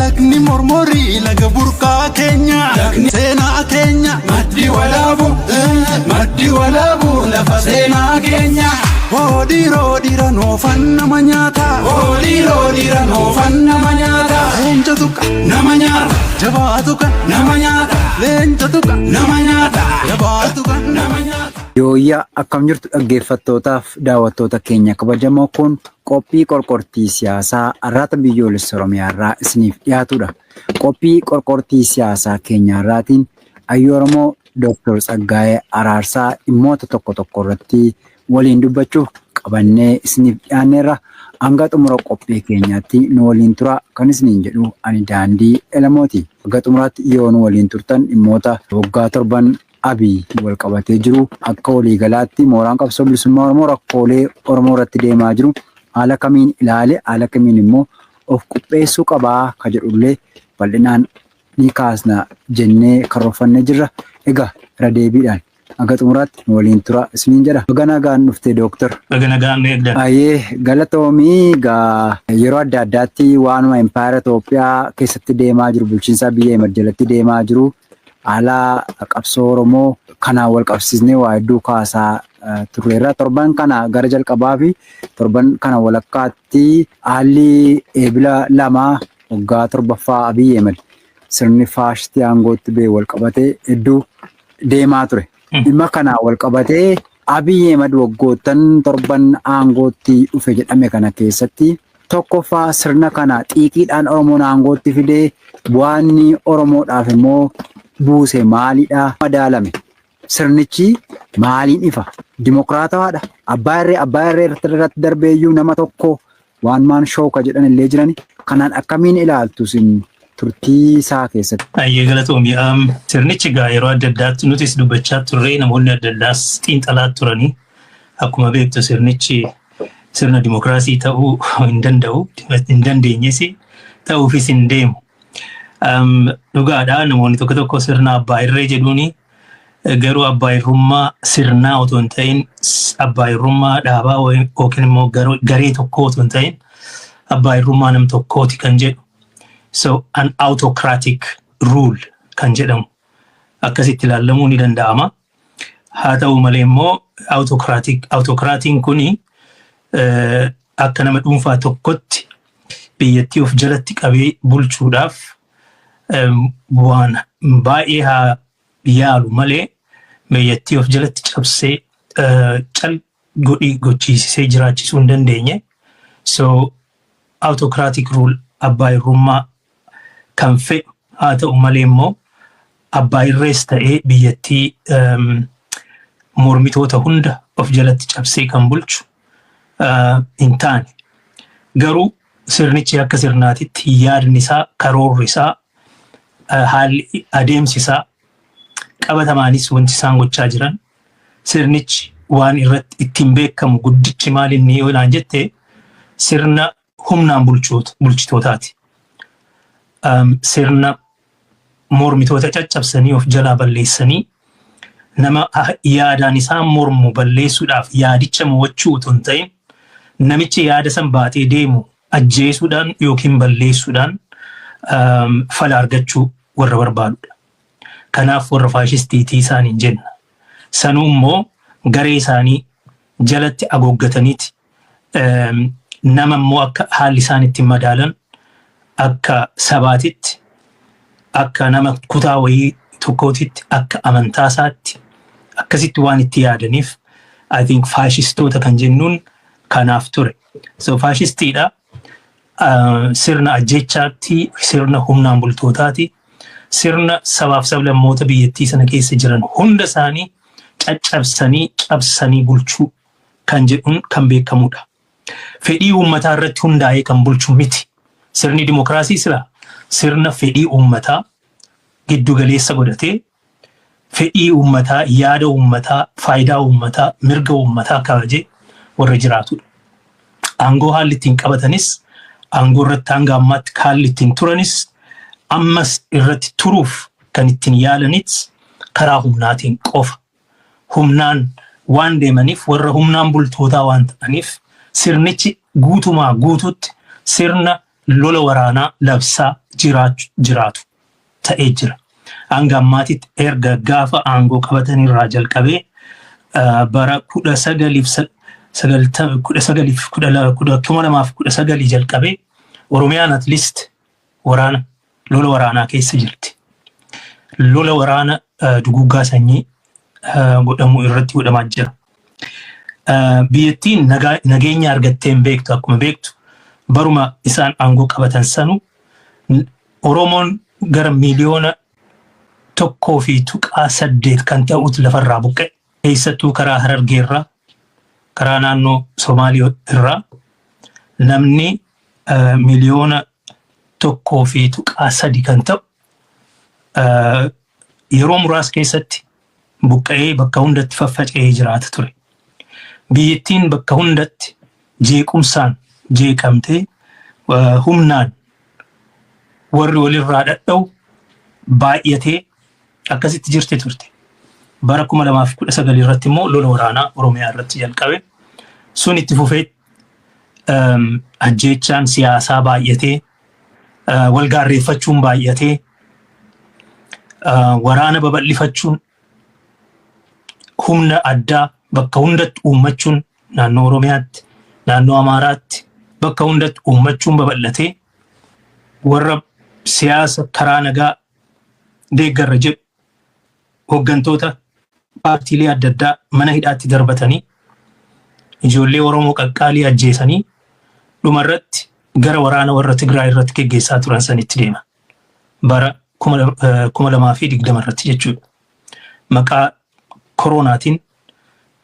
Lagni Mormorii laga burqaa keenya. Lagni seenaa keenya. Maddi Walaabu, Maddi Walaabu lafa seenaa keenya. Hoodhiiroo dhiira noofan nama nyaata. Hoodhiiroo dhiira noofan nama nyaata. Leenca tuqa nama nyaata. Jabaa tuqa nama nyaata. Leenca tuqa nama nyaata. Jabaa tuqa nama nyaata. Yooyyaa, akkam jirtu dhaggeeffattootaaf daawwattoota keenya kabajamoo? Kun qophii Qorqortii Siyaasaa Arraata Biyyoolessa Oromiyaa irraa isiniif dhiyaatudha. Qophii Qorqortii Siyaasaa keenya irraatiin Hayyuu Oromoo Dr. Tsaggaayee Araarsaa dhimmoota tokko tokko irratti waliin dubbachuuf qabannee isiniif dhiyaanneerra. Hanga xumura qophii keenyaatti nu waliin tura kan isiniin jedhu ani Daandii Elamooti. Hanga xumuraatti yoo nu waliin turtan, dhimmoota waggaa 7n Abiy wal qabatee jiru, akka waliigalaatti mooraan qabsoo bilisummaa Oromoo rakkoolee Oromoo irratti deemaa jiru haala kamiin ilaale, haala kamiin immoo of qopheessuu qabaa ka jedhullee bal'inaan ni kaasna jennee karoorfannee jirra. Egaa irra deebiidhaan hanga xumuraatti nu waliin tura isiniin jedha. Baga nagaan dhufte, Dooktar. Baga nagaan nu eegdan. Ayyee, galatoomii. Egaa yeroo adda addaatti waanuma impaayera Itoophiyaa keessatti deemaa jiru, bulchiinsa Abiyyi Ahimad jalatti deemaa jiru, haala qabsoo Oromoo kanaan wal qabsiisnee waa hedduu kaasaa turreerra. Torban kana gara jalqabaa fi torban kana walakkaatti haalli Eebila 2 waggaa 7ffaa Abiyyi Ahimad sirni faashistii aangootti ba'e wal qabatee hedduu deemaa ture. Dhimma kanaan wal qabatee Abiyyi Ahimad waggoottan 7n aangootti dhufe jedhame kana keessatti, tokkoffaa, sirna kana xiiqiidhaan Oromoon aangootti fidee bu'aanni Oromoodhaaf immoo buuse maalidha? Madaalame. Sirnichi maaliin ifa? Dimokiraatawaadha? Abbaa irree irratti darbeeyyuu nama tokko one man show ka jedhan illee jirani. Kanaan akkamiin ilaaltu isin turtii isaa keessatti? Ayyee, galatoomi. Sirnichi egaa yeroo adda addaatti nutis dubbachaa turre, namoonni adda addaas xiinxalaa turanii. Akkuma beektu, sirnichi sirna dimokiraasii ta'uu hin danda'u, hin dandeenyes, ta'uufis hin deemu. Dhugaadha, namoonni tokko tokko sirna abbaa irree jedhuuni, garuu abbaa irrummaa sirnaa otoo hin ta'in, abbaa irrummaa dhaabaa yookiin immoo garee tokkoo otoo hin ta'in, abbaa irrummaa nam tokkooti kan jedhu. So an autocratic rule kan jedhamu akkasitti ilaallamuu ni danda'ama. Haa ta'u malee immoo autocratiin kuni akka nama dhuunfaa tokkotti biyyattii of jalatti qabee bulchuudhaaf waan baay'ee haa yaalu malee, biyyattii of jalatti cabsee cal godhi gochiisisee jiraachisuu hin dandeenye. So autocratic rule, abbaa irrummaa kan fedhu haa ta'u malee immoo abbaa irrees ta'ee biyyattii mormitoota hunda of jalatti cabsee kan bulchu hin taane. Garuu sirnichi akka sirnaatitti yaadni isaa, karoorri isaa, haalli adeemsi isaa, qabatamaanis wanti isaan gochaa jiran, sirnichi waan irratti ittiin beekamu guddichi maal inni yoo naan jette, sirna humnaan bulchitootaati. Sirna mormitoota caccabsanii of jalaa balleessanii, nama yaadaan isaan mormu balleessuudhaaf yaadicha mo'achuu otoo hin ta'in, namichi yaada san baatee deemu ajjeesuudhaan yookiin balleessuudhaan fala argachuu warra barbaadudha. Kanaaf warra faashistiitii isaaniin jenna. Sanuu immoo garee isaanii jalatti agooggataniiti nama immoo akka haalli isaan ittiin madaalan akka sabaatitti, akka nama kutaa wayii tokkootitti, akka amantaa isaatti, akkasitti waan itti yaadaniif, I think faashistoota kan jennuun kanaaf ture. So faashistiidha. Sirna ajjeechaatti, sirna humnaan bultootaati, sirna sabaaf sablammoota biyyattii sana keessa jiran hunda isaanii caccabsanii cabsanii bulchuu kan jedhuun kan beekamudha. Fedhii uummataa irratti hundaa'ee kan bulchu miti. Sirni dimokiraasii sila sirna fedhii uummataa giddu galeessa godhatee, fedhii uummataa, yaada uummataa, faayidaa uummataa, mirga uummataa kabajee warra jiraatudha. Aangoo haalli ittiin qabatanis, aangoo irratti hanga ammaatti haalli ittiin turanis, ammas irratti turuuf kan ittiin yaalanis karaa humnaatiin qofa. Humnaan waan deemaniif, warra humnaan bultootaa waan ta'aniif, sirnichi guutumaa guututti sirna Lola waraanaa labsaa jiraatu ta'ee jira. Hanga ammaatitti erga gaafa aangoo qabatanirraa jalqabee bara 1990, 2019 jalqabee Oromiyaan at least waraana, lola waraanaa keessa jirti. Lola waraana duguuggaa sanyii godhamu irratti godhamaa jira. Biyyattiin nageenya argattee hin beektu. Akkuma beektu, baruma isaan aangoo qabatan sanu Oromoon gara 1.8 miliyoona kan ta'utu lafarraa buqqa'e. Keessattuu karaa Harargeerraa, karaa naannoo Somaalii irraa namni 1.3 miliyoona kan ta'u yeroo muraasa keessatti buqqa'ee bakka hundatti faffaca'ee jiraata ture. Biyyattiin bakka hundatti jeequmsaan jeeqamtee, humnaan warri walirraa dhadha'u baay'atee akkasitti jirti turte. Bara 2019 irratti immoo lola waraanaa Oromiyaa irratti jalqabe. Sun itti fufee ajjeechaan siyaasaa baay'atee, walgaarreeffachuun baay'atee, waraana babal'ifachuun, humna addaa bakka hundatti uummachuun, naannoo Oromiyaatti, naannoo Amaaraatti bakka hundatti uummachuun babal'atee, warra siyaasa karaa nagaa deeggarra jedhu, hooggantoota paartiilee adda addaa mana hidhaatti darbatanii, ijoollee Oromoo qaqqaalii ajjeesanii, dhumarratti gara waraana warra Tigraay irratti geggeessaa turan sanitti deema. Bara 2020 irratti jechuudha. Maqaa koronaatiin,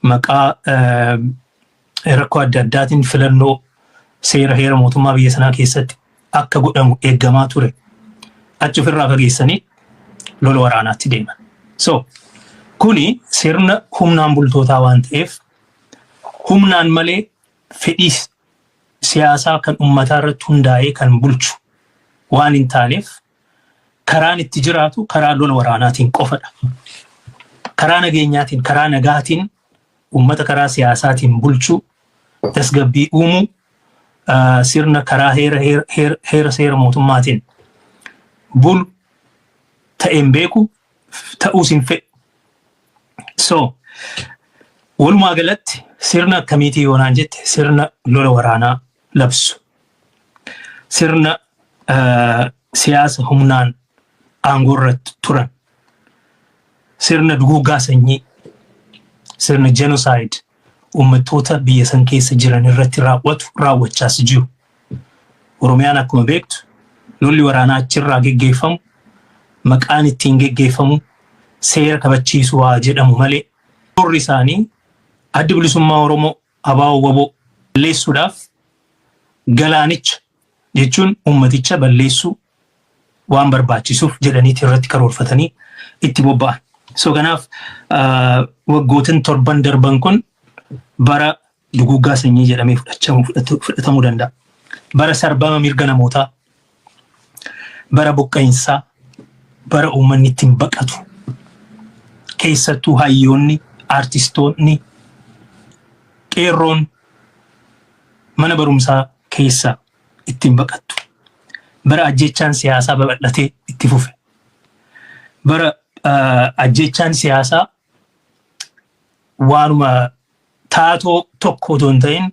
maqaa rakkoo adda addaatiin filannoo seera heera mootummaa biyya sanaa keessatti akka godhamu eeggamaa ture achi ofirraa fageessanii lola waraanaatti deeman. So kuni sirna humnaan bultootaa waan ta'eef, humnaan malee fedhii siyaasaa kan uummataa irratti hundaa'ee kan bulchu waan hin taaneef, karaan itti jiraatu karaa lola waraanaatiin qofadha. Karaa nageenyaatiin, karaa nagaatiin uummata karaa siyaasaatiin bulchuu, tasgabbii uumuu, sirna karaa heera seera mootummaatiin bulu ta'een beeku, ta'uus hin fedhu. So walumaa galatti sirna akkamiitii yoonaan jette, sirna lola waraanaa labsu. Sirna siyaasa humnaan aangoo irratti turan. Sirna duguuggaa sanyii, sirna genocide uummattoota biyya san keessa jiran irratti raawwatu, raawwachaas jiru. Oromiyaan akkuma beektu lolli waraanaa achirraa geggeeffamu, maqaan ittiin geggeeffamu seera kabachiisuu haa jedhamu malee, warri isaanii Addi Bilisummaa Oromoo, ABO WBO balleessuudhaaf, galaanicha jechuun uummaticha balleessuu waan barbaachisuuf jedhaniiti irratti karoorfatanii itti bobba'an. So kanaaf waggootan 7n darban kun bara duguuggaa sanyii jedhamee fudhatamuu danda'a. Bara sarbama mirga namootaa, bara buqqa'insaa, bara uummanni ittiin baqatu, keessattuu hayyoonni, aartistoonni, qeerroon mana barumsaa keessaa ittiin baqattu. Bara ajjechaan siyaasaa babal'atee itti fufe. Bara ajjechaan siyaasaa waanuma taatoo tokko otoo hin ta'in,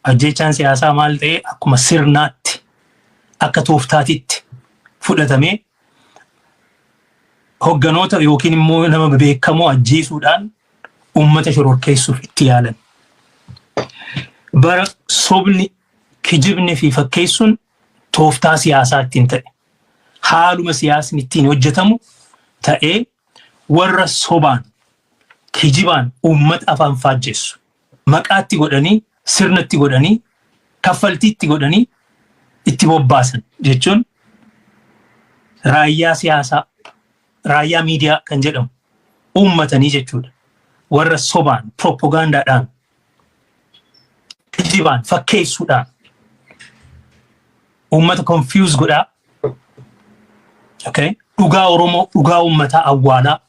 ajjechaan siyaasaa maal ta'e, akkuma sirnaatti, akka tooftaatitti fudhatamee, hogganoota yookiin immoo nama beekamoo ajjeesuudhaan uummata shororkeessuuf itti yaalan. Bara sobni, kijibni fi fakkeessuun tooftaa siyaasaa ittiin ta'e. Haaluma siyaasni ittiin hojjetamu ta'ee, warra sobaan, kijibaan uummata afaan faajjessu maqaatti godhanii, sirnatti godhanii, kaffaltiitti godhanii itti bobbaasan jechuun, raayyaa siyaasaa, raayyaa miidiyaa kan jedhamu uummatanii jechuudha. Warra sobaan, propagaandaadhaan, kijibaan, fakkeessuudhaan uummata confuse godhaa. Okay? Dhugaa Oromoo, dhugaa uummataa awwaalaa,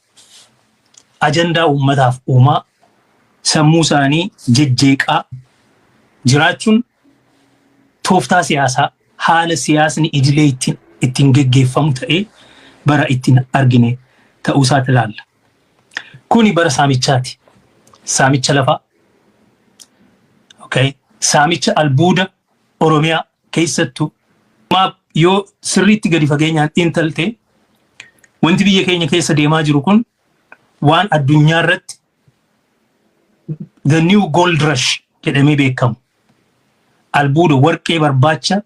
ajandaa uummataaf uumaa, sammuu isaanii jejjeeqaa jiraachuun tooftaa siyaasaa haala siyaasni idilee ittiin geggeeffamu ta'ee bara ittiin argine ta'uu isaati ilaalla. Kuni bara saamichaati. Saamicha lafaa. Okay. Saamicha albuuda Oromiyaa keessattuu yoo sirriitti gadi fageenyaan xiinxalte, wanti biyya keenya keessa deemaa jiru kun waan addunyaa irratti the new gold rush jedhamee beekamu. Albuuda warqee barbaacha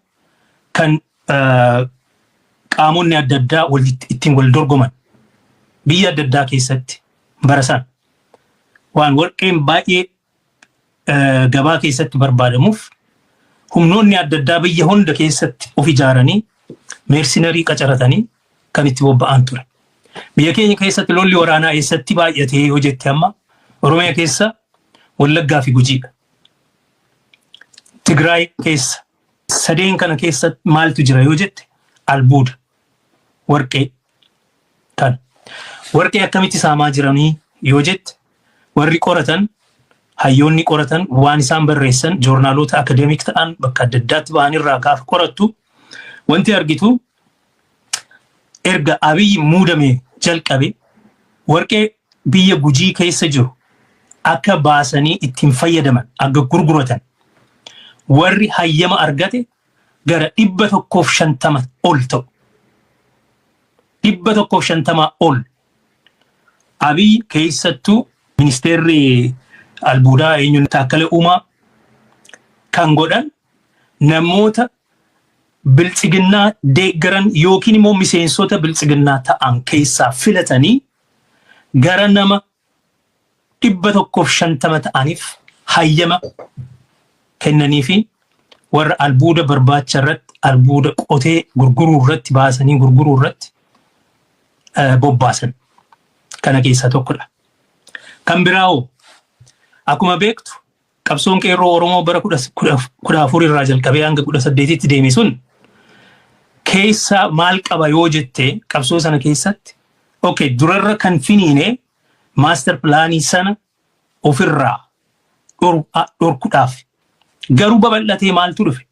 kan qaamonni adda addaa ittiin wal dorgoman biyya adda addaa keessatti bara san waan warqeen baay'ee gabaa keessatti barbaadamuuf, humnoonni adda addaa biyya hunda keessatti of ijaaranii mercenary qacaratanii kan itti bobba'an ture. Biyya keenya keessatti lolli waraanaa eessatti baay'atee yoo jette, amma Oromiyaa keessa Wallaggaa fi Gujiidha. Tigraay keessa. Sadeen kana keessatti maaltu jira yoo jette, albuuda, warqee kana. Warqee akkamitti saamaa jiranii yoo jette, warri qoratan, hayyoonni qoratan waan isaan barreessan, joornaaloota academic ta'an bakka adda addaatti ba'an irraa gaafa qorattu, wanti argitu erga Abiyyi muudame jalqabe warqee biyya Gujii keessa jiru akka baasanii ittiin fayyadaman, akka gurguratan warri hayyama argate gara 150 ol ta'u. 150 ol. Abiy keessattuu ministeerri albuudaa eenyuun, Taakkala Uumaa, kan godhan namoota Biltsiginnaa deeggaran yookiin immoo miseensota Biltsiginnaa ta'an keessaa filatanii gara nama 150 ta'aniif hayyama kennanii fi warra albuuda barbaacha irratti, albuuda qotee gurguruu irratti, baasanii gurguruu irratti bobbaasan. Kana keessaa tokkodha. Kan biraawoo, akkuma beektu, qabsoon qeerroo Oromoo bara 14 irraa jalqabee hanga 18tti deeme sun keessa maal qaba yoo jette, qabsoo sana keessatti, okay, durarra kan finiine master planii sana ofirraa dhorkuudhaaf. Garuu babal'atee maaltu dhufe?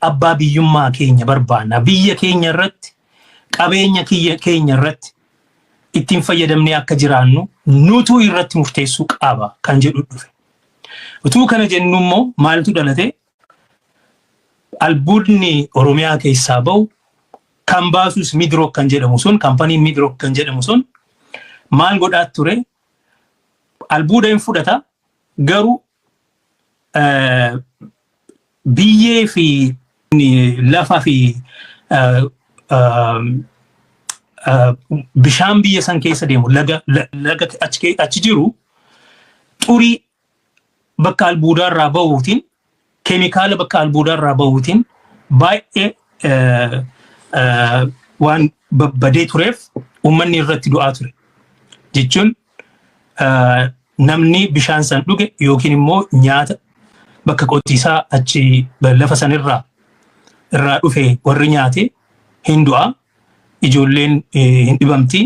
Abbaa biyyummaa keenya barbaanna, biyya keenya irratti, qabeenya keenya irratti ittiin fayyadamnee akka jiraannu nutu irratti murteessuu qaba kan jedhu dhufe. Utuu kana jennu immoo maaltu dhalate? Albuudni Oromiyaa keessaa bahu kan baasus Midroc kan jedhamu sun, kaampaniin Midroc kan jedhamu sun maal godhaa ture? Albuuda hin fudhata, garuu biyyee fi lafa fi bishaan biyya san keessa deemu, laga achi jiru, xurii bakka albuudaa irraa bahuutiin, keemikaala bakka albuudaa irraa bahuutiin baay'ee waan babbadee tureef uummanni irratti du'aa ture. Jechuun namni bishaan san dhuge yookiin immoo nyaata bakka qotiisaa achi lafa sanirraa irraa dhufe warri nyaate hin du'a. Ijoolleen hin dhibamti.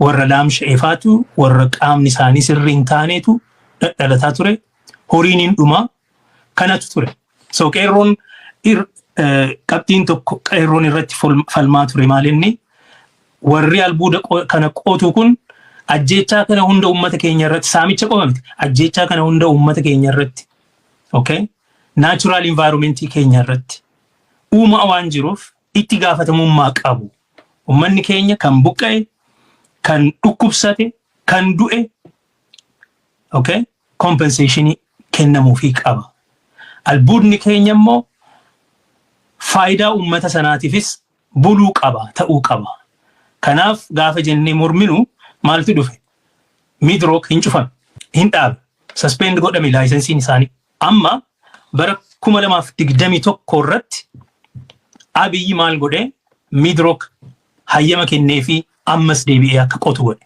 Warra laamsha'eefaatu, warra qaamni isaanii sirrii hin taaneetu dhalataa ture. Horiin hin dhumaa. Kanatu ture. So qeerroon qabxiin tokko qeerroon irratti falmaa ture maalinni, warri albuuda kana qotu kun ajjeechaa kana hunda uummata keenya irratti, saamicha qofa miti, ajjeechaa kana hunda uummata keenya irratti, okay, natural environmentii keenya irratti uumaa waan jiruuf itti gaafatamummaa qabu. Uummanni keenya kan buqqa'e, kan dhukkubsate, kan du'e, okay, compensationii kennamuufii qaba. Albuudni keenya immoo faayidaa uummata sanaatiifis buluu qaba, ta'uu qaba. Kanaaf gaafa jennee morminu maaltu dhufe? Midroc hin cufame, hin dhaabe, suspend godhame licensiin isaanii. Amma bara 2021 irratti Abiyyi maal godhe? Midroc hayyama kennee fi ammas deebi'ee akka qotu godhe.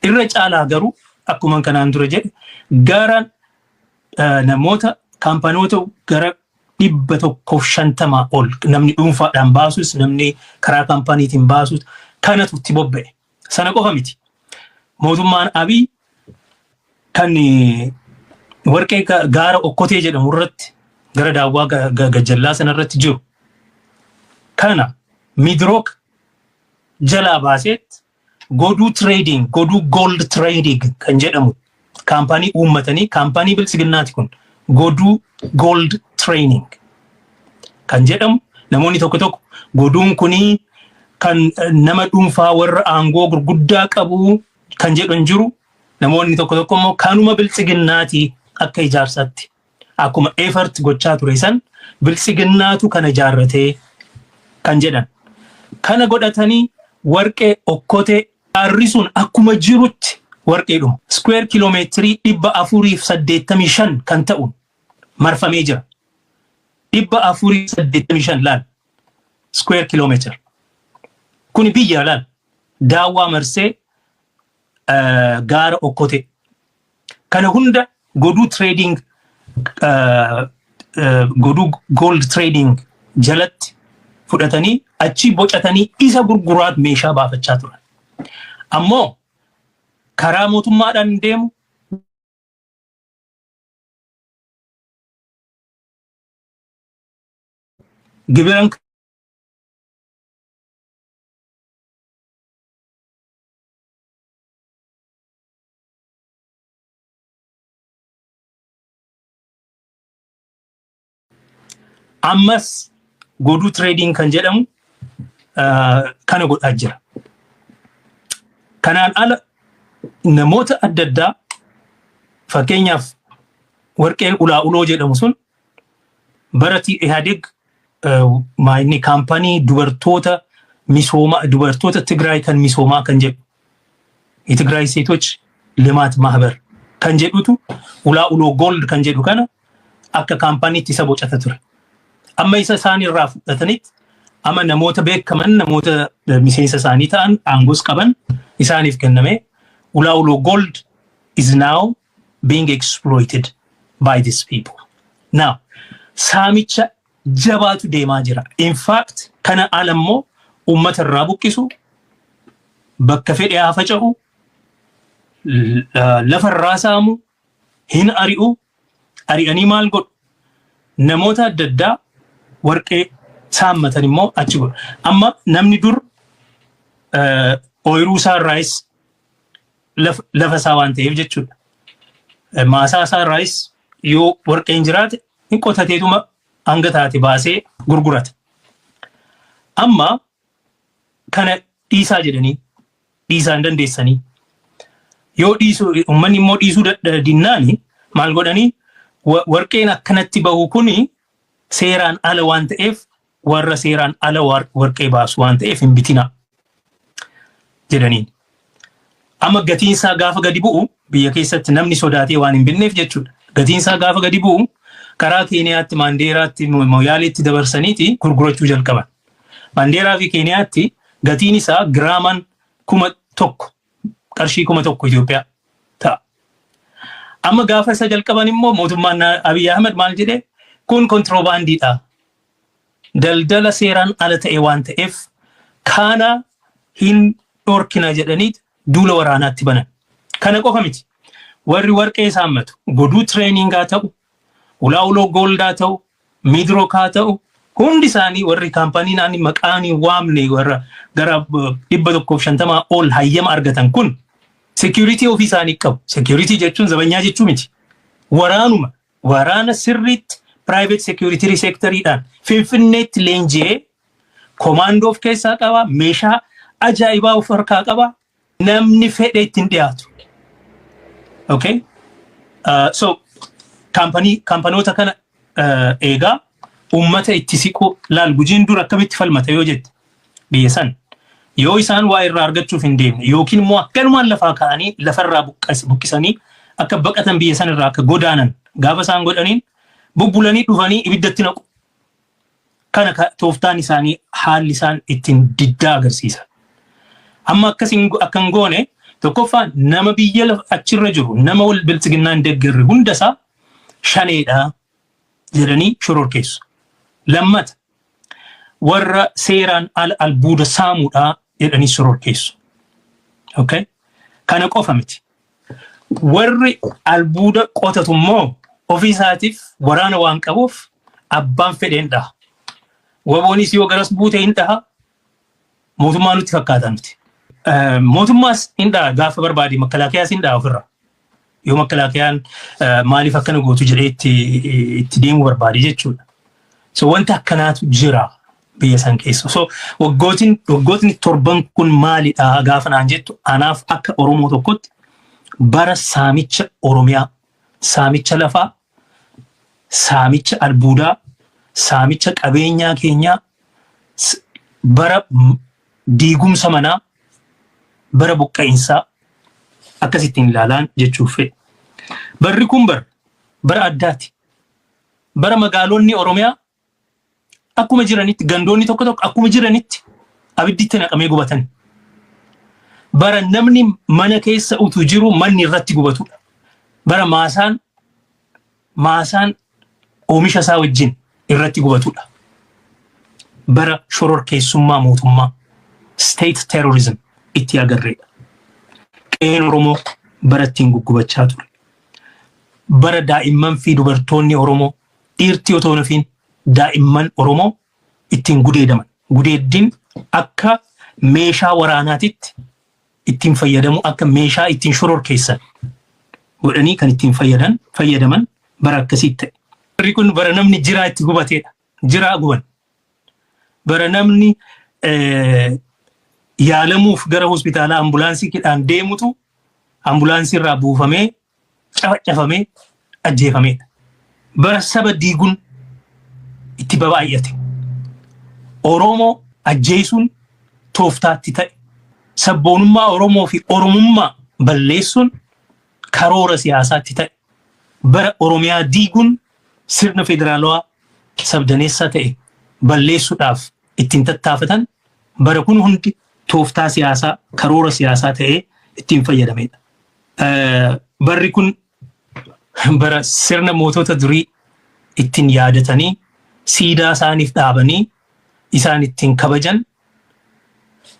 Irra caalaa garuu, akkuma kanaan dura jedhe, gara namoota kaampanoota gara 150 ol, namni dhuunfaadhaan baasus, namni karaa kaampaniitiin baasus, kanatu itti bobba'e. Sana qofa miti. Mootummaan Abiy kan warqee gaara Okkotee jedhamu irratti, gara Daawwaa gajjallaa sana irratti jiru Kana Midroc jalaa baaseet Goduu Trading, Goduu Gold Trading kan jedhamu kaampaanii uummatanii, kaampaanii biltsiginnaati kun, Goduu Gold Training kan jedhamu. Namoonni tokko tokko goduun kunii kan nama dhuunfaa warra aangoo gurguddaa qabu kan jedhan jiru. Namoonni tokko tokko immoo kanuma biltsiginnaati, akka ijaarsaatti akkuma effort gochaa ture san biltsiginnaatu kana ijaarratee kan jedhan. Kana godhatanii warqee Okkotee gaarri sun akkuma jirutti warqeedhuma. Square kiiloomeetirii 485 kan ta'u marfamee jira. 485 laal, square kiiloomeetira. Kuni biyya laal, daawwaa marsee gaara Okkotee. Kana hunda Goduu Trading, Goduu Gold Trading jalatti fudhatanii achi bocatanii isa gurguraat meeshaa baafachaa turan. Ammoo karaa mootummaadhaan hin deemu. Gibiran ammas Goduu Trading kan jedhamu kana godhaa jira. Kanaan ala namoota adda addaa, fakkeenyaaf warqeen Ulaa'uloo jedhamu sun bara Ihadeg inni kaampanii dubartoota misoomaa, dubartoota Tigraay kan misoomaa kan jedhu, የትግራይ ሴቶች ልማት ማህበር kan jedhutu Ulaa'uloo Gold kan jedhu kana akka kaampaniitti isa bocata ture. Amma isa isaan irraa fudhatanitti amma namoota beekaman, namoota miseensa isaanii ta'an, aangoos qaban isaaniif kenname. Ulaa'uloo Gold is now being exploited by these people. Now, saamicha jabaatu deemaa jira. In fact, kana ala immoo uummata irraa buqqisu, bakka fedhe haa faca'u, lafa irraa saamu, hin ari'u. Ari'anii maal godhu? Namoota adda addaa warqee saammatan immoo achi godhu. Amma namni dur ooyiruu isaa irraayis, lafa isaa waan ta'eef jechuudha. Maasaa isaa irraayis yoo warqeen jiraate hin qotateetuma hanga taate baasee gurgurata. Amma kana dhiisaa jedhanii, dhiisaa hin dandeessanii. Yoo dhiisuu uummanni immoo dhiisuu dinnaani maal godhanii, warqeen akkanatti bahu kuni seeraan ala waan ta'eef, warra seeraan ala warqee baasu waan ta'eef hin bitinaa jedhaniin. Amma gatiin isaa gaafa gadi bu'u biyya keessatti namni sodaatee waan hin binneef jechuudha. Gatiin isaa gaafa gadi bu'u karaa Keeniyaatti, Maandeeraatti, Moyaaleetti dabarsaniiti gurgurachuu jalqaban. Maandeeraa fi Keeniyaatti gatiin isaa giraamaan 1000, qarshii 1000 Itoophiyaa ta'a. Amma gaafa isa jalqaban immoo mootummaan Abiy Ahmed maal jedhee, kun kontiroobaandiidha. Daldala seeraan ala ta'e waan ta'eef kana hin dhorkina jedhanii duula waraanaatti banan. Kana qofa miti. Warri warqee saammatu Goduu Trading haa ta'u, Ulaa'uloo Gold haa ta'u, Midroc haa ta'u, hundi isaanii warri kaampanii naanni maqaan hin waamne warra gara 150 ol hayyama argatan kun security ofii isaanii qabu. Security jechuun zabanyaa jechuu miti. Waraanuma, waraana sirriitti private security sectoriidhaan Finfinneetti leenji'ee, komaandoo of keessaa qaba, meeshaa ajaa'ibaa of harkaa qaba, namni fedhe ittiin dhiyaatu. Okay? So, kaampanoota kana eegaa uummata itti siqu laal. Gujiin dur akkamitti falmata yoo jette, biyya san yoo isaan waa irraa argachuuf hin deemne yookiin immoo akkanumaan lafaa ka'anii lafarraa buqqisanii akka baqatan, biyya san irraa akka godaanan gaafa isaan godhaniin bubbulanii dhufanii ibiddatti naqu. Kana tooftaan isaanii, haalli isaan ittiin diddaa agarsiisan. Amma akkas akka hin goone, tokkoffaa nama biyya achirra jiru, nama wal biltsiginnaan deeggarre hundasaa shaneedha jedhanii shororkeessu. Lammata warra seeraan ala albuuda saamuudha jedhanii shororkeessu. Okay? Kana qofa miti. Warri albuuda qotatu immoo ofii isaatiif waraana waan qabuuf abbaan fedheen dhaha. WBOnis yoo garas buute hin dhaha, mootummaa nutti fakkaata nuti. Mootummaas hin dhaha gaafa barbaade, makalaakiyaas hin dhaha ofirra. Yoo makalaakiyaan maaliif akkana gootu jedhee itti deemuu barbaade jechuudha. So wanta akkanaatu jira biyya san keessa. So waggootni 7n kun maalidha gaafa naan jettu, anaaf akka Oromoo tokkotti bara saamicha Oromiyaa, saamicha lafaa, saamicha albuudaa, saamicha qabeenyaa keenyaa, bara diigumsa manaa, bara buqqa'insaa akkasittiin ilaalaan jechuuf fedha. Barri kun bara addaati. Bara magaalonni Oromiyaa akkuma jiranitti, gandoonni tokko tokko akkuma jiranitti abidditti naqamee gubatan. Bara namni mana keessa utuu jiru manni irratti gubatudha. Bara maasaan oomisha isaa wajjin irratti gubatudha. Bara shororkeessummaa mootummaa, state terrorism, itti agarreedha. Qe'een Oromoo bara ittiin guggubachaa ture. Bara daa'imman fi dubartoonni Oromoo, dhiirti otoo hin hafiin daa'imman Oromoo ittiin gudeedaman. Gudeeddiin akka meeshaa waraanaatitti ittiin fayyadamu, akka meeshaa ittiin shororkeessan godhanii kan ittiin fayyadaman bara akkasii ta'e. Barri kun bara namni jiraa itti gubateedha. Jiraa guban. Bara namni yaalamuuf gara hospitaalaa ambulaansiidhaan deemutu ambulaansii irraa buufamee cafacafamee ajjeefameedha. Bara saba diiguun itti babaay'ate. Oromoo ajjeesuun tooftaatti ta'e. Sabboonummaa Oromoo fi Oromummaa balleessuun karoora siyaasaatti ta'e. Bara Oromiyaa diiguun, sirna federaalawaa sabdaneessaa ta'e balleessuudhaaf ittiin tattaafatan, bara kun hundi tooftaa siyaasaa, karoora siyaasaa ta'ee ittiin fayyadamedha. Barri kun bara sirna mootota durii ittiin yaadatanii, siidaa isaaniif dhaabanii isaan ittiin kabajan,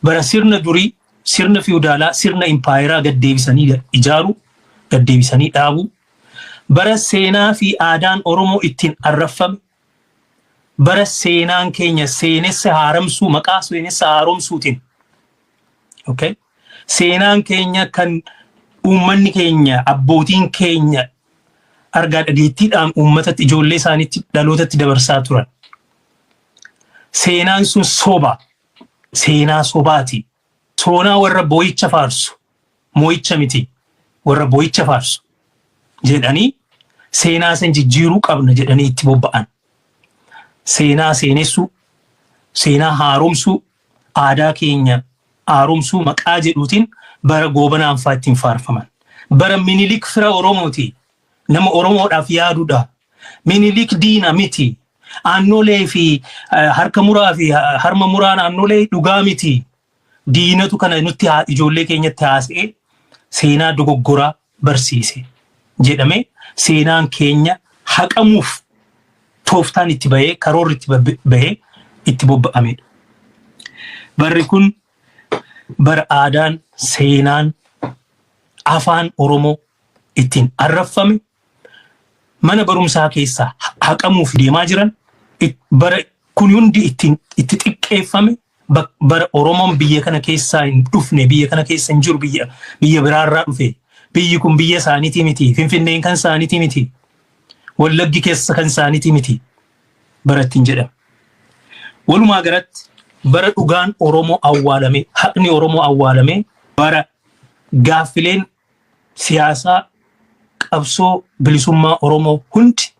bara sirna durii, sirna fiwudaalaa, sirna impaayeraa gaddeebisanii ijaaru, gaddeebisanii dhaabu, bara seenaa fi aadaan Oromoo ittiin arraffame, bara seenaan keenya seenessa haaromsuu, maqaa seenessa haaromsuutiin, okay? Seenaan keenya kan uummanni keenya, abbootiin keenya argaa dhageettiidhaan uummatatti, ijoollee isaaniitti, dhalootatti dabarsaa turan. Seenaan sun soba. Seenaa sobaati. Soonaa warra boo'icha faarsu. Moo'icha miti. Warra boo'icha faarsu jedhanii seenaa san jijjiiruu qabna jedhanii itti bobba'an. Seenaa seenessuu, seenaa haaromsuu, aadaa keenya haaromsuu maqaa jedhuutiin bara Goobanaan fa'aa ittiin faarfaman. Bara Minilik fira Oromooti. Nama Oromoodhaaf yaadudha. Minilik diina miti. Aannolee fi harka muraa fi harma muraan aannolee dhugaa miti. Diinatu kana nutti ijoollee keenyatti haasa'ee seenaa dogoggoraa barsiise jedhamee seenaan keenya haqamuuf tooftaan itti bahee, karoorri itti bahee itti bobba'amedha. Barri kun bara aadaan, seenaan, afaan Oromoo ittiin arraffame, mana barumsaa keessaa haqamuuf deemaa jiran, bara kun hundi ittiin itti xiqqeeffame, bara Oromoon biyya kana keessaa hin dhufne, biyya kana keessa hin jiru, biyya biraarraa dhufe, biyyi kun biyya isaaniitii miti, Finfinneen kan isaaniitii miti, Wallaggi keessa kan isaaniitii miti bara ittiin jedhame. Walumaa galatti bara dhugaan Oromoo awwaalame, haqni Oromoo awwaalame, bara gaaffileen siyaasaa qabsoo bilisummaa Oromoo hundi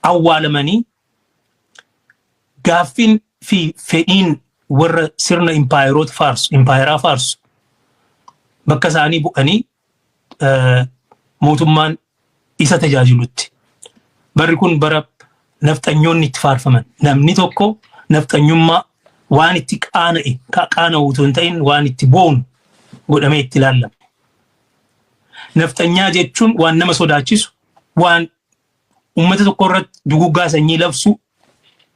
awwaalamanii, gaaffiin fi fedhiin warra sirna impaayeroota faarsu, impaayeraa faarsu bakka isaanii bu'anii mootummaan isa tajaajilutti. Barri kun bara nafxanyoonni itti faarfaman. Namni tokko nafxanyummaa waan itti qaana'e, qaana'u otoo hin ta'in waan itti boonu godhamee itti ilaallame. Nafxanyaa jechuun waan nama sodaachisu, waan uummata tokko irratti duguggaa sanyii labsu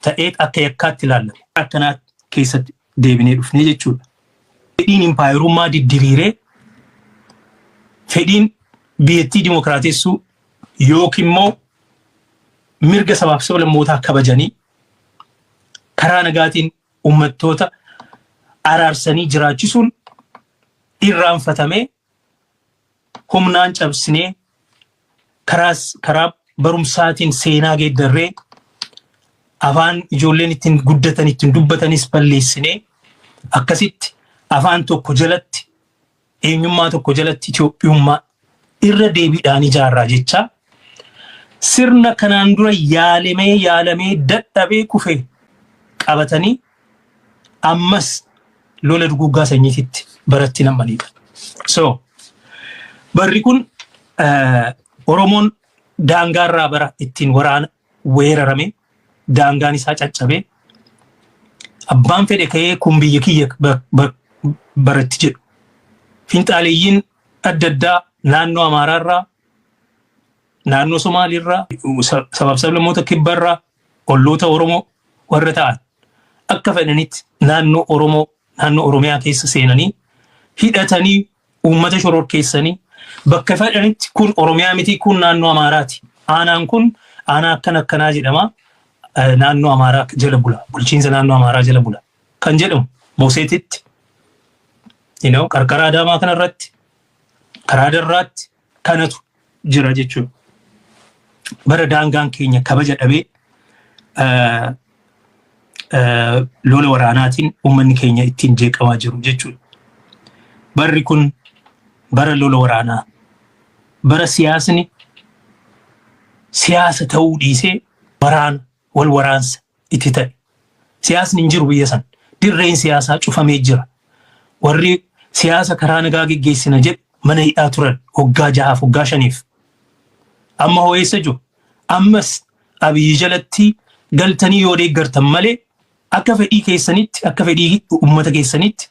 ta'ee akka yakkaatti ilaallame. Akkanaa keessatti deebinee dhufnee jechuudha. Fedhiin impaayerummaa diddiriiree, fedhiin biyyattii dimokiraatessuu yookiin immoo mirga sabaaf sablammootaa kabajanii Karaa nagaatiin uummattoota araarsanii jiraachisuun irraanfatamee, humnaan cabsinee, karaa barumsaatiin seenaa geeddarree, afaan ijoolleen ittiin guddatan, ittiin dubbatanis balleessinee, akkasitti afaan tokko jalatti, eenyummaa tokko jalatti Itoophiyummaa irra deebiidhaan ijaarraa jechaa, sirna kanaan dura yaalamee yaalamee dadhabee kufe qabatanii ammas lola duguuggaa sanyiititti baratti nammanidha. So barri kun Oromoon daangaarraa bara ittiin waraana weerarame, daangaan isaa caccabee, abbaan fedhe ka'ee kun biyya kiyya baratti jedhu. Finxaaleeyyiin adda addaa naannoo Amaaraarraa, naannoo Somaaliirraa, sabaaf sablammoota kibbarraa, olloota Oromoo warra ta'an akka fedhanitti naannoo Oromoo, naannoo Oromiyaa keessa seenanii, hidhatanii, uummata shororkeessanii, bakka fedhanitti kun Oromiyaa miti, kun naannoo Amaaraati. Aanaan kun aanaa akkana akkanaa jedhama. Naannoo Amaaraa jala bula. Bulchiinsa naannoo Amaaraa jala bula. Kan jedhamu Mooseetitti, qarqara Adaamaa kanarratti, karaa Darraatti kanatu jira jechuudha. Bara daangaan keenya kabaja dhabee, lola waraanaatiin uummanni keenya ittiin jeeqamaa jiru jechuudha. Barri kun bara lola waraanaa, bara siyaasni siyaasa ta'uu dhiisee waraana wal waraansa itti ta'e. Siyaasni hin jiru biyya san. Dirreen siyaasaa cufamee jira. Warri siyaasa karaa nagaa geggeessina jedhu mana hidhaa turan waggaa 6f, waggaa 5f. Amma hoo eessa jiru? Ammas Abiyyi jalatti galtanii yoo deeggartan malee akka fedhii keessanitti, akka fedhii uummata keessanitti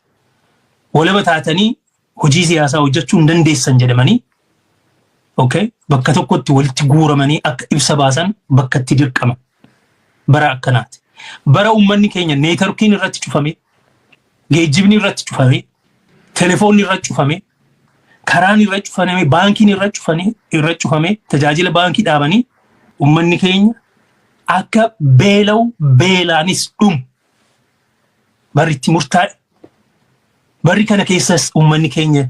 walaba taatanii hojii siyaasaa hojjechuu hin dandeessan jedhamanii, okay, bakka tokkotti walitti guuramanii akka ibsa baasan bakka itti dirqama. Bara akkanaati. Bara uummanni keenya networkiin irratti cufame, geejjibni irratti cufame, telefoonni irratti cufame, karaan irra cufame, baankiin irra cufame, irra cufame, tajaajila baankii dhaabanii, uummanni keenya akka beela'u, beelaanis dhumu barri itti murtaa'e. Barri kana keessas uummanni keenya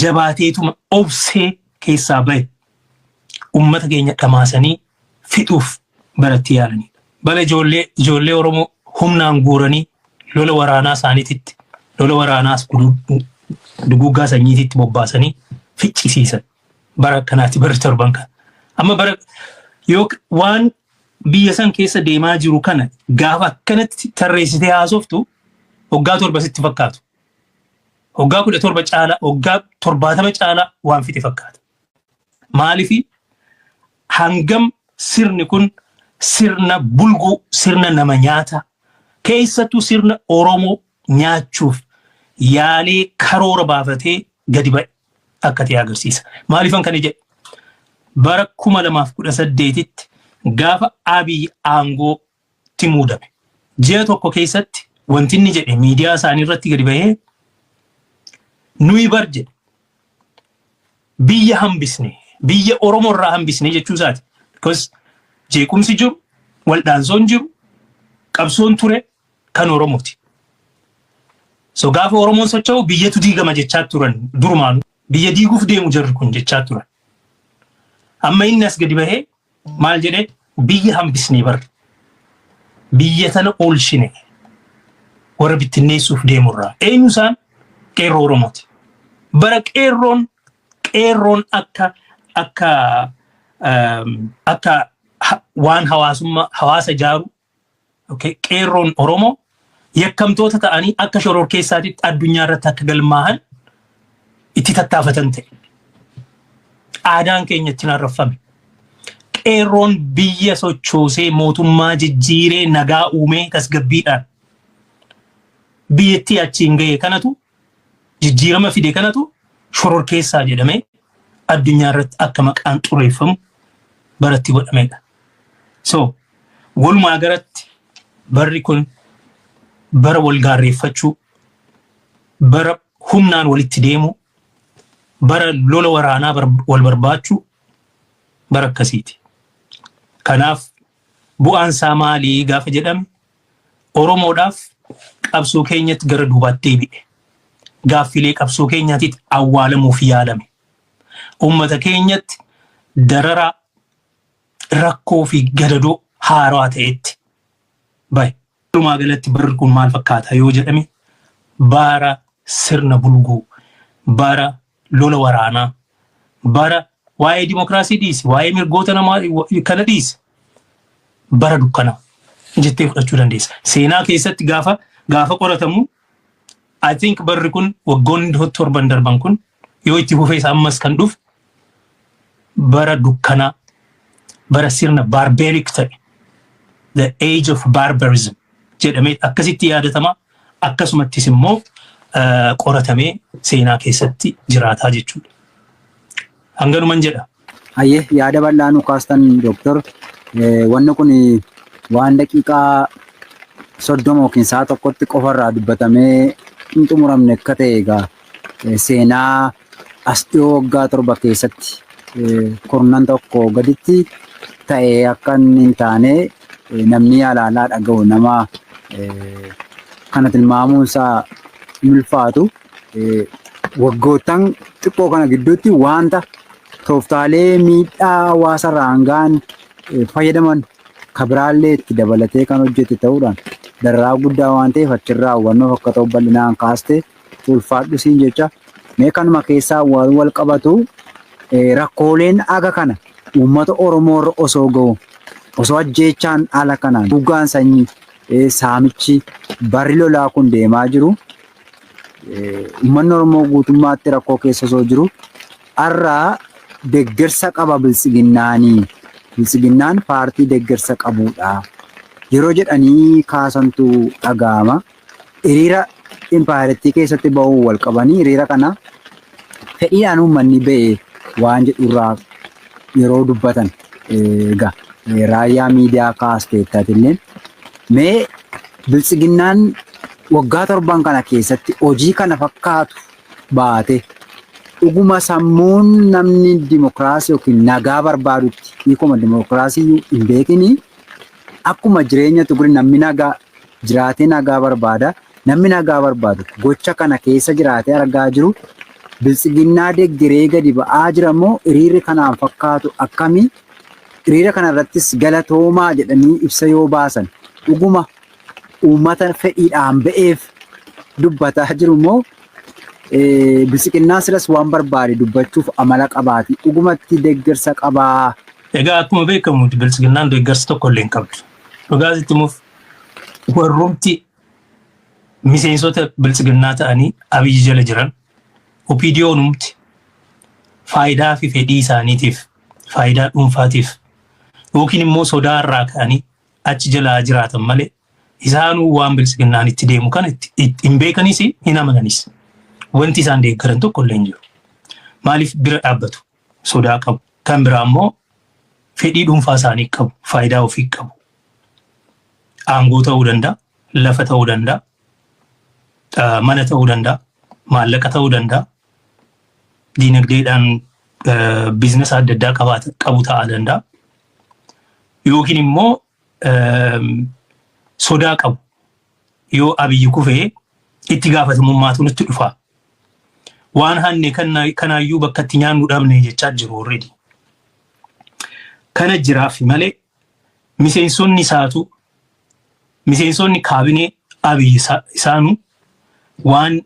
jabaateetuma obsee keessaa bahe. Uummata keenya dhamaasanii fixuuf baratti yaalanidha. Bara ijoollee Oromoo humnaan guuranii lola waraanaa isaaniititti, lola waraanaas duguuggaa sanyiititti bobbaasanii ficcisiisan. Bara akkanaati barri torban kana. Amma bara yoo waan biyya san keessa deemaa jiru kana gaafa akkanatti tarreessitee haasoftu waggaa 7 sitti fakkaatu. Waggaa 17 caalaa, waggaa 70 caalaa waan fixe fakkaata. Maaliifi hangam sirni kun sirna bulguu, sirna nama nyaata, keessattuu sirna Oromoo nyaachuuf yaalee karoora baafatee gadi ba'e akka ta'e agarsiisa. Maaliifan kana jedhe? Bara 2018tti gaafa Abiy aangootti muudame, ji'a tokko keessatti wanti inni jedhe miidiyaa isaanii irratti gadi bahee, "Nuyi bar," jedhe, "biyya hambisne, biyya Oromoo irraa hambisne" jechuu isaati. Because jeequmsi jiru, waldhaansoon jiru, qabsoon ture kan Oromooti. So gaafa Oromoon socho'u biyyatu diigama jechaa turan durumaan, biyya diiguuf deemu jarri kun jechaa turan. Amma inni as gadi bahee maal jedhee? "Biyya hambisnee bar, biyya tana oolchine warra bittinneessuuf deemurraa." Eenyu isaan? Qeerroo Oromooti. Bara qeerroon akka waan hawaasummaa hawaasa ijaaru, okay, qeerroon Oromoo yakkamtoota ta'anii akka shororkeessaatitti addunyaa irratti akka galmaahan itti tattaafatan ta'e. Aadaan keenya ittiin arrafame. Qeerroon biyya sochoosee, mootummaa jijjiiree, nagaa uumee, tasgabbiidhaan biyyattii achiin gahe kanatu, jijjiirama fide kanatu shororkeessaa jedhamee addunyaa irratti akka maqaan xureeffamu baratti godhamedha. So walumaa galatti barri kun bara wal gaarreeffachuu, bara humnaan walitti deemuu, bara lola waraanaa wal barbaachuu, bara akkasiiti. Kanaaf bu'aan isaa maalii gaafa jedhame, Oromoodhaaf qabsoo keenyatti gara duubaatti deebi'e. Gaaffilee qabsoo keenyaatitti awwaalamuuf yaalame. Uummata keenyatti dararaa, rakkoo fi gadadoo haarawaa ta'etti bahe. Walumaa galatti barri kun maal fakkaata yoo jedhame, bara sirna bulguu, bara lola waraanaa, bara waa'ee dimokiraasii dhiisi, waa'ee mirgoota namaa kana dhiisi, bara dukkanaa jettee fudhachuu dandeessa. Seenaa keessatti gaafa qoratamu, I think barri kun, waggoonni 7n darban kun, yoo itti fufees ammas kan dhufu bara dukkanaa, bara sirna barbaric ta'e, the age of barbarism jedhamee akkasitti yaadatama, akkasumattis immoo qoratamee seenaa keessatti jiraataa jechuudha. Hanganuman jedha. Hayyee, yaada bal'aa nu kaastan, dooktor. Wanni kun waan daqiiqaa 30 yookiin sa'a tokkotti qofarraa dubbatamee hin xumuramne akka ta'e, egaa seenaa as dhiyoo waggaa 7 keessatti kurnan tokko gaditti ta'ee akka inni hin taane namni alaalaa dhaga'u nama kana tilmaamuun isaa hin ulfaatu. Waggoottan xiqqoo kana gidduutti wanta tooftaalee miidhaa hawaasarraan ga'an fayyadaman kabiraallee itti dabalatee kan hojjete ta'uudhaan dararaa guddaa waan ta'eef, achirraa hubannoof akka ta'u bal'inaan kaaste, ulfaadhu siin jecha. Mee kanuma keessaa waan wal qabatu, rakkooleen aga kana uummata Oromoo irra osoo ga'u, osoo ajjeechaan haala kanaan, dhugaan sanyii, saamichi, barri lolaa kun deemaa jiru, uummanni Oromoo guutummaatti rakkoo keessa osoo jiru, har'a deeggarsa qaba biltsiginnaanii, biltsiginnaan paartii deeggarsa qabudha yeroo jedhanii kaasantu dhaga'ama. Hiriira impaayarittii keessatti ba'uu wal qabanii, hiriira kana fedhiidhaan uummanni ba'e waan jedhurraa yeroo dubbatan, egaa raayyaa miidiyaa kaasteettatillee, mee biltsiginnaan waggaa 7n kana keessatti hojii kana fakkaatu baate, dhuguma sammuun namni dimokiraasii yookiin nagaa barbaadutti, hiikuma dimokiraasii hin beekini, akkuma jireenya tuguri namni nagaa jiraatee nagaa barbaada. Namni nagaa barbaadu gocha kana keessa jiraatee argaa jiru biltsiginnaa deeggaree gadi ba'aa jira moo, hiriirri kanaan fakkaatu akkamii? Hiriira kana irrattis galatoomaa jedhanii ibsa yoo baasan, dhuguma uummata fedhiidhaan ba'eef dubbataa jiru moo, biltsiginnaa silas waan barbaade dubbachuuf amala qabaati, dhugumatti deeggarsa qabaa? Egaa akkuma beekamu biltsiginnaan deeggarsa tokko illee hin qabdu. Dhugaasitti immoo warrumti miseensota biltsiginnaa ta'anii Abiyyi jala jiran, OPDOnumti, faayidaa fi fedhii isaaniitiif, faayidaa dhuunfaatiif yookiin immoo sodaa irraa ka'anii achi jalaa jiraatan malee, isaanuu waan biltsiginnaan itti deemu kana hin beekanis, hin amananis. Wanti isaan deeggaran tokko illee hin jiru. Maaliif bira dhaabbatu? Sodaa qabu. Kan biraa immoo fedhii dhuunfaa isaanii qabu, faayidaa ofii qabu. Aangoo ta'uu danda'a, lafa ta'uu danda'a, mana ta'uu danda'a, maallaqa ta'uu danda'a, diinagdeedhaan business adda addaa qabu ta'uu danda'a. Yookiin immoo sodaa qabu. Yoo Abiyyi kufee itti gaafatamummaatu nutti dhufa. Waan hanne kanaayyuu bakka itti nyaannu dhabne jechaa jiru already. Kana jiraaf malee miseensonni isaatu, miseensonni kaabinee Abiyyi isaanu waan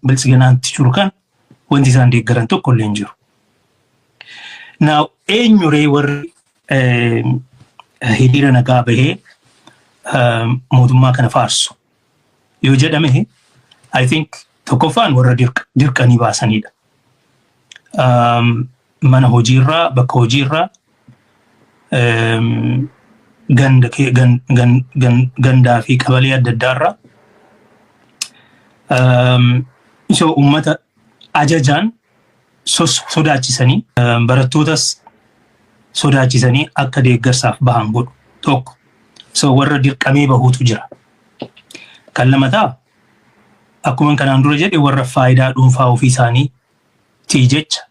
biltsiginnaatti jiru kan wanti isaan deeggaran tokko illee hin jiru. Now, eenyuree warri hiriira nagaa bahee mootummaa kana faarsu yoo jedhame, I think tokkoffaan warra dirqanii baasanidha. Mana hojiirraa, bakka hojiirraa, ganda gandaa fi qabalee adda addaarraa, so uummata ajajaan sodaachisanii, barattootas sodaachisanii akka deeggarsaaf bahan godhu tokko. So warra dirqamee bahuutu jira. Kan lamataa, akkuma kanaan dura jedhe, warra faayidaa dhuunfaa ofii isaanii tii jecha,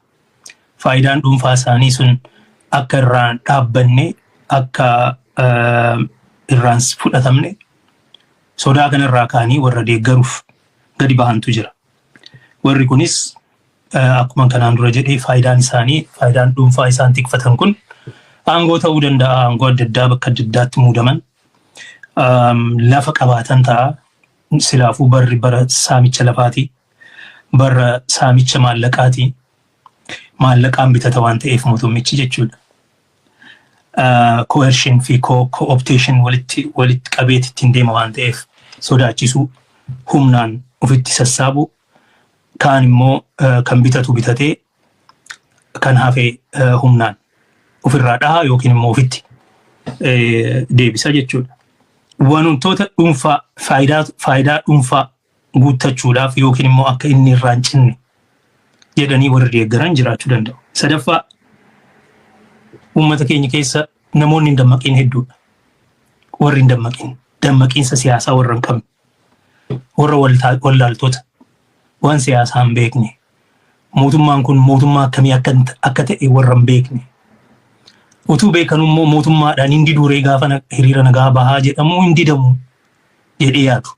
faayidaan dhuunfaa isaanii sun akka irraan dhaabbanne, akka irraan fudhatamne Sodaa kanarraa ka'anii warra deeggaruuf gadi bahantu jira. Warri kunis akkuma kanaan dura jedhee, faayidaan isaanii, faayidaan dhuunfaa isaan tikfatan kun aangoo ta'uu danda'a. Aangoo adda addaa, bakka adda addaatti muudaman, lafa qabaatan ta'a. Silaafuu barri bara saamicha lafaati. Bara saamicha maallaqaati. Maallaqaan bitata waan ta'eef mootummichi jechuudha. Coercion fi co-optation walitti qabeet ittiin deema waan ta'eef, sodaachisuu, humnaan ofitti sassaabu, kaan immoo kan bitatu bitatee kan hafe humnaan ofirraa dhahaa yookiin immoo ofitti deebisa jechuudha. Wantoota dhuunfaa, faayidaa dhuunfaa guuttachuudhaaf yookiin immoo akka inni irraa hin cinne jedhanii warri deeggaran jiraachuu danda'u. Sadaffaa, uummata keenya keessa namoonni hin dammaqin hedduudha. Warri hin dammaqin, dammaqiinsa siyaasaa warra hin qabne, warra wallaaltota, waan siyaasaa hin beekne, mootummaan kun mootummaa akkamii akka ta'e warra hin beekne. Utuu beekan immoo mootummaadhaan hin diduuree, gaafa hiriira nagaa bahaa jedhamu hin didamu jedhee yaadu.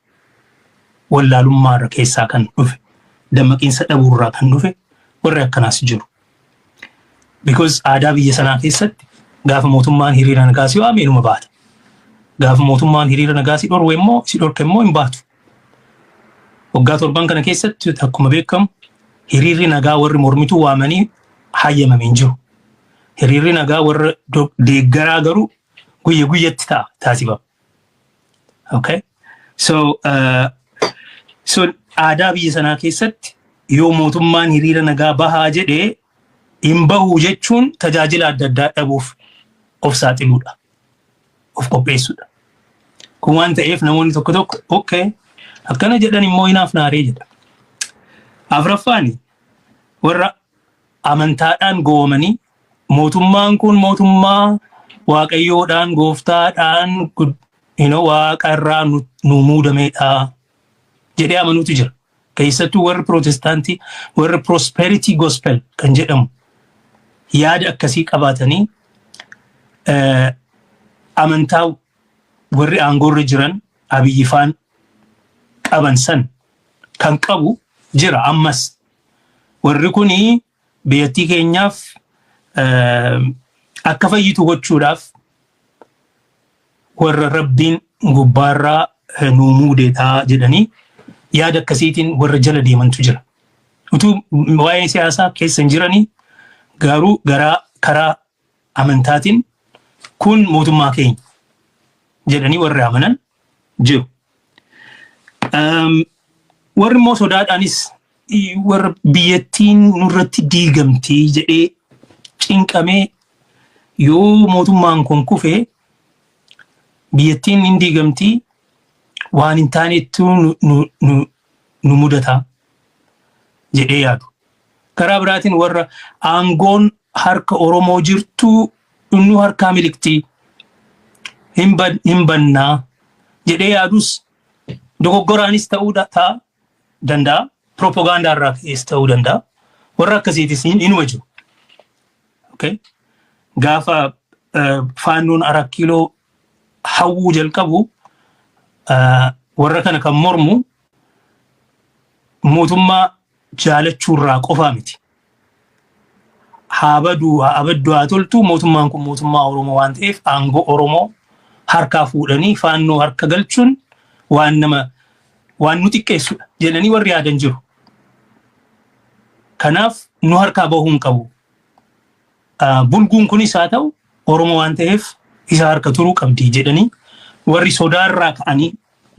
Wallaalummaa irra keessaa kan dhufe, dammaqiinsa dhabuurraa kan dhufe warri akkanaas jiru. Because aadaa biyya sanaa keessatti gaafa mootummaan hiriira nagaa si waame inuma baata. Gaafa mootummaan hiriira nagaa si dhorwe immoo, si dhorke immoo hin baatu. Waggaa 7n kana keessatti akkuma beekamu hiriirri nagaa warri mormituu waamanii hayyamame hin jiru. Hiriirri nagaa warra deeggaraa garuu guyya guyyatti ta'a, taasifama. Okay? So aadaa biyya sanaa keessatti yoo mootummaan hiriira nagaa bahaa jedhee hin bahu jechuun tajaajila adda addaa dhabuuf of saaxiluudha. Of qopheessuudha. Kun waan ta'eef namoonni tokko tokko, "Okay, akkana jedhan immoo hinaaf naaree," jedha. Afuraffaan, warra amantaadhaan gowwomanii mootummaan kun mootummaa waaqayyoodhaan, gooftaadhaan, waaqa irraa nu muudameedha jedhee amanuutu jira. Keessattuu warri Pirootestaantii, warri prosperity gospel kan jedhamu, yaada akkasii qabaatanii amantaa warri aangoorra jiran Abiyyi faan qaban san kan qabu jira ammas. Warri kuni biyyattii keenyaaf akka fayyitu gochuudhaaf warra rabbiin gubbaarraa nuu muudeetaa jedhanii yaada akkasiitiin warra jala deemantu jira. Utuu waa'ee siyaasaa keessa hin jiranii garuu garaa karaa amantaatiin kun mootummaa keenya jedhanii warri amanan jiru. Warri immoo sodaadhaanis, warra biyyattiin nurratti diigamtii jedhee cinqamee, yoo mootummaan kun kufe biyyattiin hin diigamtii, waan hin taanetti nu mudata jedhee yaadu. Karaa biraatiin warra aangoon harka Oromoo jirtu nu harkaa miliqtii, hin bannaa jedhee yaadus dogoggoraanis ta'uu ta'a danda'a. Propagaandaa irraa ka'ees ta'uu danda'a. Warra akkasiitis inuma jiru. Okay? Gaafa faannoon Arat Kiiloo hawwuu jalqabu, warra kana kan mormu mootummaa jaalachuurraa qofaa miti. Haa baduu, haa abaddu, haa toltu, mootummaan kun mootummaa Oromoo waan ta'eef aangoo Oromoo harkaa fuudhanii faannoo harka galchuun waan nama waan nu xiqqeessudha jedhanii warri yaadan jiru. Kanaaf nu harkaa bahuu hin qabu. Bulguun kunis haa ta'u Oromoo waan ta'eef isa harka turuu qabdi jedhanii warri sodaarraa ka'anii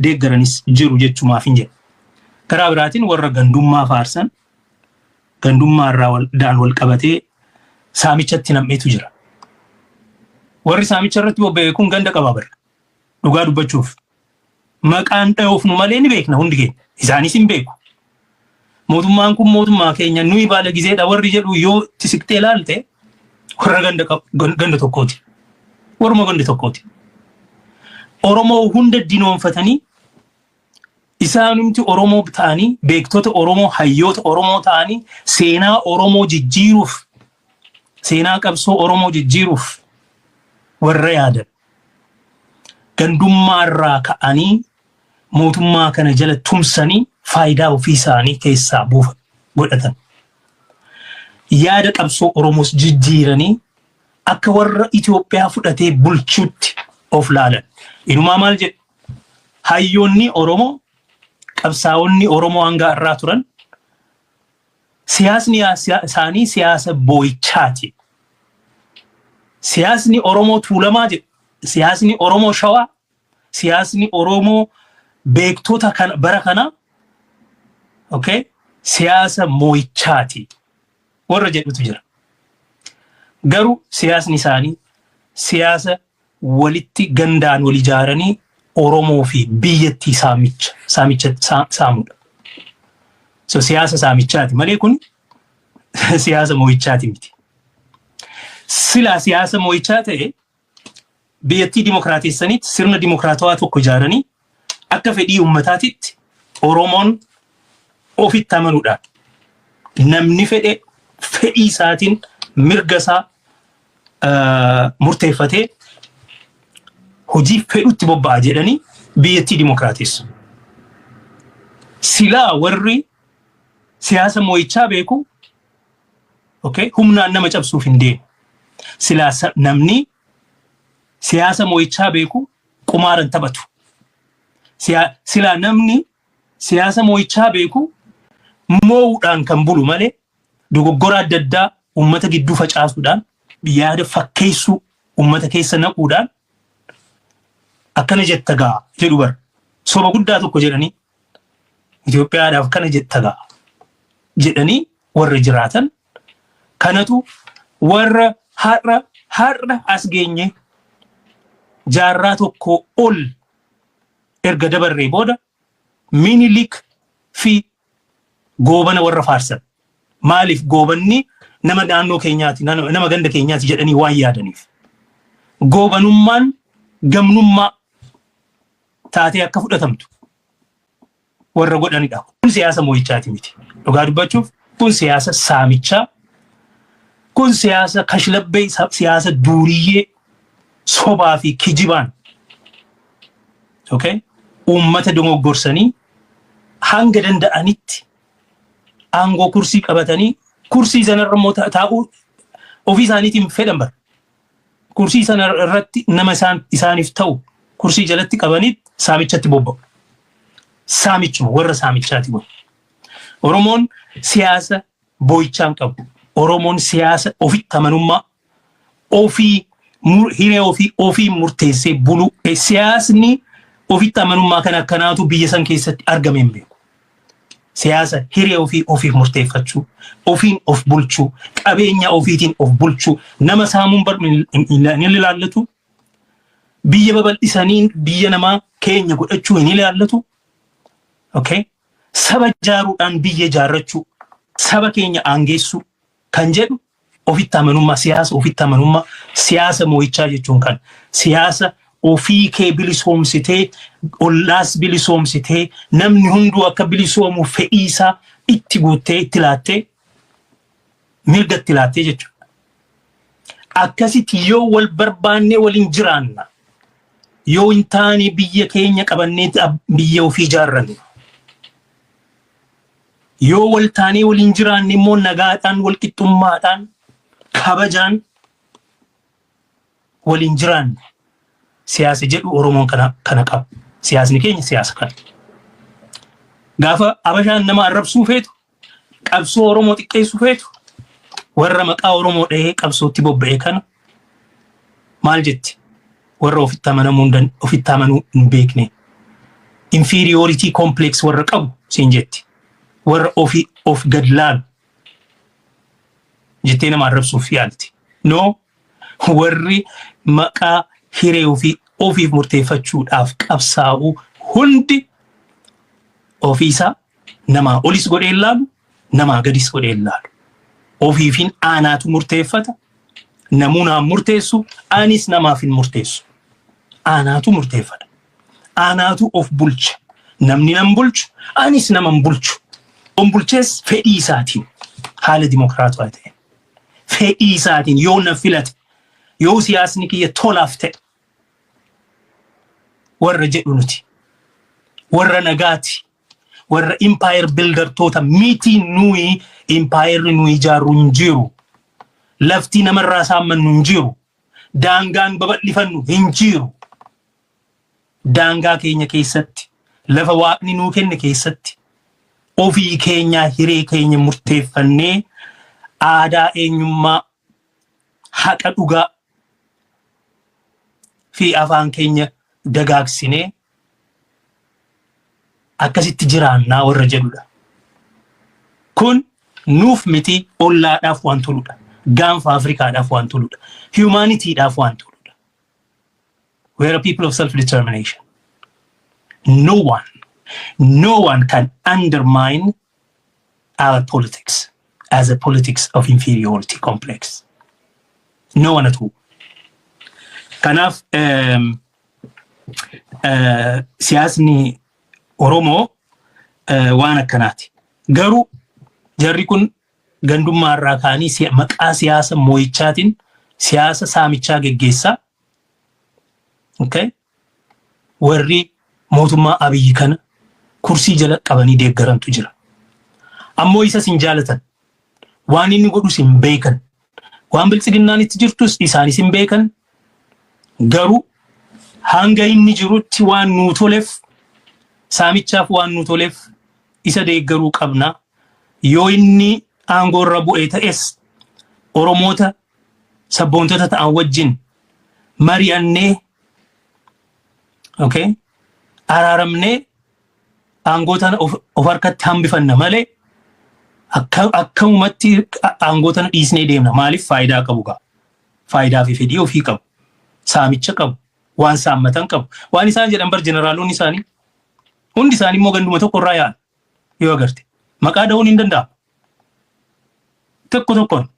deeggaranis jiru jechumaaf hin jedhu. Karaa biraatiin warra gandummaa faarsan, gandummaa irraa daan wal qabatee saamichatti nam'eetu jira. Warri saamicha irratti bobba'e kun ganda qabaa bara. Dhugaa dubbachuuf. Maqaan dhayoofnu malee ni beekna hundi keenya. Isaanis hin beeku. Mootummaan kun mootummaa keenya, nuyi baala gizeedha warri jedhu, yoo itti siqtee ilaalte warra ganda tokkooti. Warruma ganda tokkooti. Oromoo hunda dinoonfatanii, isaanumti Oromoo ta'anii, beektota Oromoo, hayyoota Oromoo ta'anii, seenaa Oromoo jijjiiruuf, seenaa qabsoo Oromoo jijjiiruuf warra yaadan, gandummaa irraa ka'anii Mootummaa kana jala tumsanii faayidaa ofii isaanii keessaa buufa godhatan. Yaada qabsoo Oromoos jijjiiranii akka warra Itoophiyaa fudhatee bulchuutti of laalan. Inumaa maal jedhu? Hayyoonni Oromoo, qabsaa'onni Oromoo hanga irraa turan, siyaasni isaanii siyaasa boo'ichaati. Siyaasni Oromoo Tuulamaa jedhu, siyaasni Oromoo Shawaa, siyaasni Oromoo beektota kan bara kana, okay, siyaasa moo'ichaati warra jedhutu jira. Garuu siyaasni isaanii siyaasa walitti gandaan wal ijaaranii Oromoo fi biyyattii saamicha saamudha. So siyaasa saamichaati malee kun siyaasa moo'ichaati miti. Silaa siyaasa moo'ichaa ta'e, biyyattii dimokiraatessanitti sirna dimokiraatawaa tokko ijaaranii akka fedhii uummataatitti Oromoon ofitti amanuudhaan namni fedhe fedhii isaatiin mirga isaa murteeffatee hojii fedhutti bobba'a jedhanii biyyattii dimokiraatessu. Silaa warri siyaasa moo'ichaa beeku, okay, humnaan nama cabsuuf hin deemu. Silaa namni siyaasa moo'ichaa beeku qumaaran taphatu. Silaa namni siyaasa moo'ichaa beeku moo'uudhaan kan bulu malee dogoggora adda addaa uummata gidduu facaasuudhaan, yaada fakkeessuu uummata keessa naquudhaan, akkana jetta gaa jedhu bara. Soba guddaa tokko jedhanii, Itoophiyaadhaaf kana jetta gaa jedhanii warra jiraatan kanatu warra har'a as geenye. Jaarraa tokko ol erga dabarree booda Minilik fi Goobana warra faarsan. Maaliif? Goobanni nama naannoo keenyaati, nama ganda keenyaati jedhanii waan yaadaniif. Goobanummaan gamnummaa taatee akka fudhatamtu warra godhanidha. Kun siyaasa moo'ichaati miti. Dhugaa dubbachuuf kun siyaasa saamichaa, kun siyaasa kashlabbee, siyaasa duuriyyee sobaa fi kijibaan, okay, uummata dogoggorsanii hanga danda'anitti aangoo kursii qabatanii, kursii sanarra immoo taa'uu ofii isaaniitiin fedhan bara. Kursii sana irratti nama isaaniif ta'u kursii jalatti qabanii saamichatti bobba'u. Saamichuma warra saamichaati kun. Oromoon siyaasa boo'ichaa hin qabu. Oromoon siyaasa ofitti amanummaa ofii, hiree ofii ofii murteessee bulu. Siyaasni ofitti amanummaa kan akkanaatu biyya san keessatti argame hin beeku. Siyaasa hiree ofii ofiif murteeffachuu, ofiin of bulchuu, qabeenya ofiitiin of bulchuu, nama saamuun hin ilaallatu, biyya babal'isanii biyya namaa keenya godhachuu hin ilaallatu. Okay? Saba ijaaruudhaan biyya ijaarrachuu, saba keenya aangeessuu kan jedhu ofitti amanummaa, siyaasa ofitti amanummaa, siyaasa moo'ichaa jechuun kan siyaasa ofii kee bilisoomsitee, ollaas bilisoomsitee, namni hunduu akka bilisoomu fedhii isaa itti guuttee, itti laattee, mirga itti laattee jechuudha. Akkasitti yoo wal barbaannee waliin jiraanna, yoo hin taane biyya keenya qabannee biyya ofii ijaarranna. Yoo wal taanee waliin jiraanne immoo nagaadhaan, wal qixxummaadhaan, kabajaan waliin jiraanna. Siyaasa jedhu Oromoon kana qaba. Siyaasni keenya siyaasa kana. Gaafa Abashaan nama arrabsuu feetu, qabsoo Oromoo xiqqeessuu feetu, warra maqaa Oromoo dhahee qabsootti bobba'e kana maal jetti? Warra ofitti amanuu hin beekne. Inferiority complex warra qabu siin jetti. Warra ofii of gad laalu jettee nama arrabsuuf yaalti. No, warri maqaa hiree ofii ofiif murteeffachuudhaaf qabsaa'u hundi ofiisaa namaa olis godhee hin laalu, namaa gadis godhee hin laalu. Ofiifin aanaatu murteeffata, namuu naan murteessu, anis namaaf hin murteessu. Aanaatu murteeffata. Aanaatu of bulcha. Namni nan bulchu, anis nama hin bulchu. On bulchees fedhii isaatiin, haala dimokiraatawaa ta'e. Fedhii isaatiin yoo na filate, yoo siyaasni kiyya tolaaf ta'e warra jedhu nuti. Warra nagaati. Warra empire buildertoota miti nuyi. Empire nuyi ijaarru hin jiru. Lafti namarraa saammannu hin jiru. Daangaan babal'ifannu hin jiru. Daangaa keenya keessatti, lafa Waaqni nuu kenne keessatti, ofii keenyaa hiree keenya murteeffannee, aadaa, eenyummaa, haqa, dhugaa fi afaan keenya dagaagsinee akkasitti jiraannaa warra jedhudha. Kun nuuf miti, ollaadhaaf waan toludha. Gaanfa Afrikaadhaaf waan toludha. Humanitydhaaf waan toludha. We are a people of self-determination. No one, no one can undermine our politics as a politics of inferiority complex. No one at all. Kanaaf siyaasni Oromoo waan akkanaati. Garuu jarri kun gandummaa irraa ka'anii maqaa siyaasa moo'ichaatiin siyaasa saamichaa geggeessaa. Okay? Warri mootummaa Abiyyi kana kursii jala qabanii deeggarantu jira. Ammoo isas hin jaalatan. Waan inni godhus hin beekan. Waan Biltsiginnaan itti jirtus isaanis hin beekan. Garuu hanga inni jirutti waan nuu toleef, saamichaaf waan nuu toleef, isa deeggaruu qabna. Yoo inni aangoo irra bu'ee ta'es Oromoota sabboontota ta'an wajjin mari'annee, okay, araaramnee aangoo tana of harkatti hambifanna malee akkamumatti aangoo tana dhiisnee deemna? Maaliif? Faayidaa qabu gaa. Faayidaa fi fedhii ofii qabu. Saamicha qabu. Waan saammatan qabu. Waan isaan jedhan bar, jeneraalonni isaanii hundi isaanii immoo ganduma tokko irraa yaa'an yoo agarte. Maqaa dha'uun hin danda'amu. Tokko tokkoon.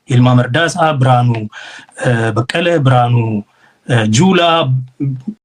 Ilmaa Mardaasaa, Biraanuu Baqqalee, Biraanuu Juulaa.